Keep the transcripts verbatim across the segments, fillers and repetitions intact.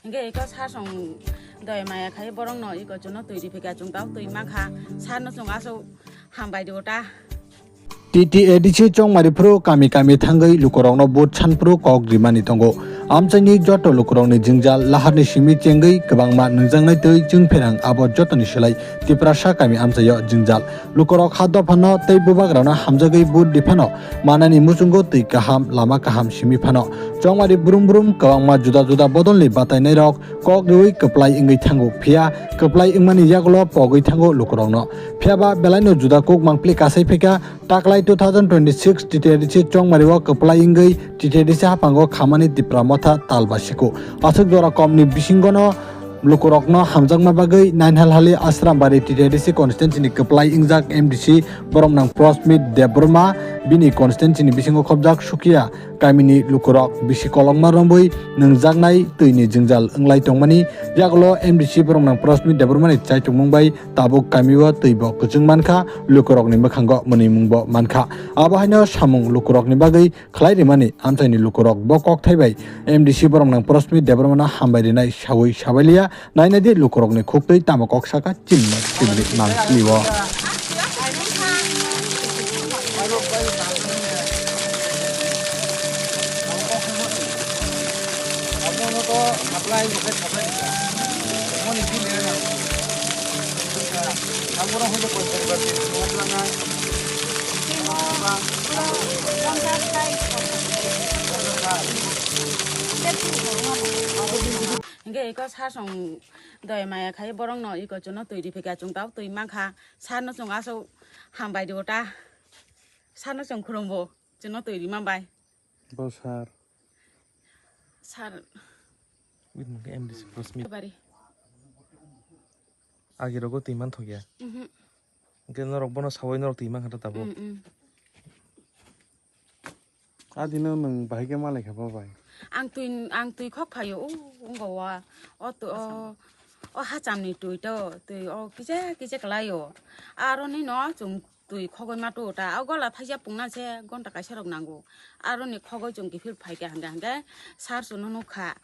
Hingke iko sar song doi maya khai borok no iko chuno twi ripika chung tau twi mankha sar no chung aswk hambai di ota. T T A D C Chongmari phuru kami kami thangwi lukurokno vote san phuru kok rimani tongo. Amchaini joto lukurokni jwngjal laharni simi chengwi kwbangma nungjaknai twi chwng pherang abo jotoni slai Tiprasa kami amchaio jwngjal. Lukurok ha dophano tei bubagrano hamjagwi vote riphano manani muchungo twi kaham, lama kaham simi phano. Chongmari brum brum kwbangma juda juda bodolni batainairok kok riwi kwplai wngwi thango, phiya kwplai wngmani yagulo pogwi thango lukurokno. Phiyaba belaino juda kuk mangpli kasai phaikha, taklai two thousand twenty-six T T A D C Chongmari o kwplai wngwi T T A D C haphango khamani Tipra Motha talbasiko. Aswk jora komni bisingono lukurokno hamjakma bagwi Nainhalhali Asrambari T T A D C constituency ni kwplai wngjak M D C boromnang Prosmit Debbarma bini constituency ni bisingo khobjak Sukia kamini lukurok bisi kolokma romwi nungjaknai twini jwngjal wnglai tongmani yagulo M D C boromnang Prosmit Debbarmani chaitokmung bai tabuk kamio twibo kwchwng mankha, lukurokni mwkhango mwnwimungbo mankha. Abo haino samung lukurokni bagwi khlai rimani amchaini lukurok bo kokthai bai M D C boromnang Prosmit Debbarmano hambai rinai sawi sabailiya. Nainadi lukurokni khuktwi tamo kok saka chimni chimni mangpli o. Hingke iko sar song doi maya khai borok no iko chuno twi ripika chung tau twi mankha sar no chung aswk hambai di ota sar no chung khurumbo chuno twi rima bai. Bo sar. Sar. Witness M D C Prosmit. Bari. Agi rogo twi man thokya. Mhm. Hingke norok bono sawi norok twi mankha tabuk. Mm, mm. Adino nwng bahai khe malai kha bo bai. Ang twi, ang twi khok phaio, o wngkha o, o twi, o, o hacham ni twi to, twi o kisa kisa kwlai o. Aro ni no chwng twi khogwi ma tu ta, o gola thaisa pungna se gonta kaisa rok nango. Aro ni khogwi chwng kiphil phai kha hingke hingke sar chwng no nukha.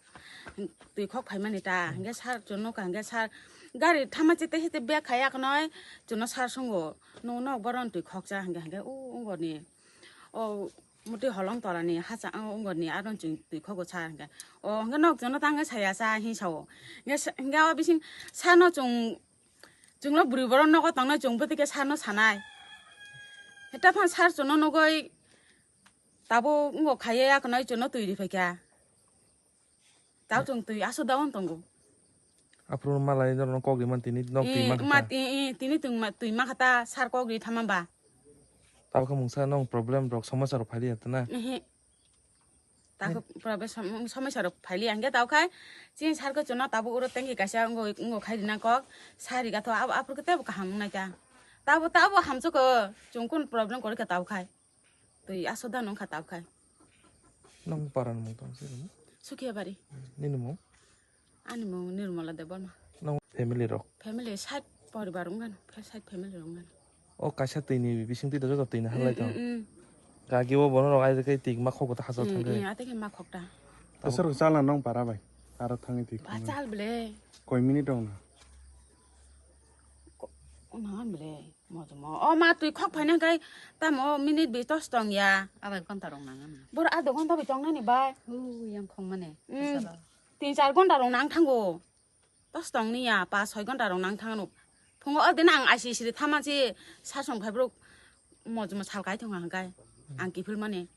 Twi khok phaimani ta, hingke sar chwng nukha, hingke sar gari thama chete chete bag khai ya khnoi chwngno sar songo. Nwng nok boron twi khokcha hingke hingke o wngkha ni. O muti holong torani hacha, o wngkha ni aron chwng twi khogo sa hingke. O hingke nok chwngno tangke saya sa hin sao. Hingke sa, hingke o bising sano chwng, chwngno bwrwi borok nogo tongnai chwng bwtwi khe sano sanai. Heta phan sar chwngno nugui tabuk wngkha khaiya ya khnoi chwngno twi riphaikha. Tao chwng twi aswk daon tongo. Aphuru malai norokno kok rimani tini nok twi Eh, mankha ma ta. Ti-, eh, tini twi ma-, twi mankha ta sar kok ri thama ba. Tabukhe mungsa nong problem rok somosa rok phailiya tana. Ehe. Tabuk problem som-, somosa rok phailiya hingke tao khai chini sar ko chwngno tabuk uro tengki kaisa wngoi, wngoi khai rina kok sari gatho abo aphuru khe tebo kaham wngnai ta. Tabo, tabo hamjwk o chwng kun problem kori kha tao khai. Twi aswk da nung kha tabkhai. Nang para ni mung tong se rwmo? Sukhia bari. Nini mung? Ani mung Nirmala Debbarma. Nang family rok? Family side poribar wngkha no, side family rok wngkha no. O kaisa twi ni bising twi da joto twi ni halai tong. Mm, mm. Gagi o bono rok ai kai twi ma khok ta hajak thang kai. Mm, mm, ate ke ma khok ta. Besar ko chala nang para bai. Aro thangwi twi. Ba chal ble. Koi minute rok na? Ko-, nang ble. Mojomo. O ma twi khok phaina hwnkhe tamo minute bi tos tong ya. Abai ghonta rok nang ano. Boro adha ghonta bai tong nani bai. Ui, yang khong mane. Mm. Tin char ghonta rok nang thango. Tos tong ni ya, pas soi ghonta rok nang thang ano. Phungo o din ang I C C ri thama si sasong phai bro mojomo sal kai thong ang kai. Ang kiphil mane.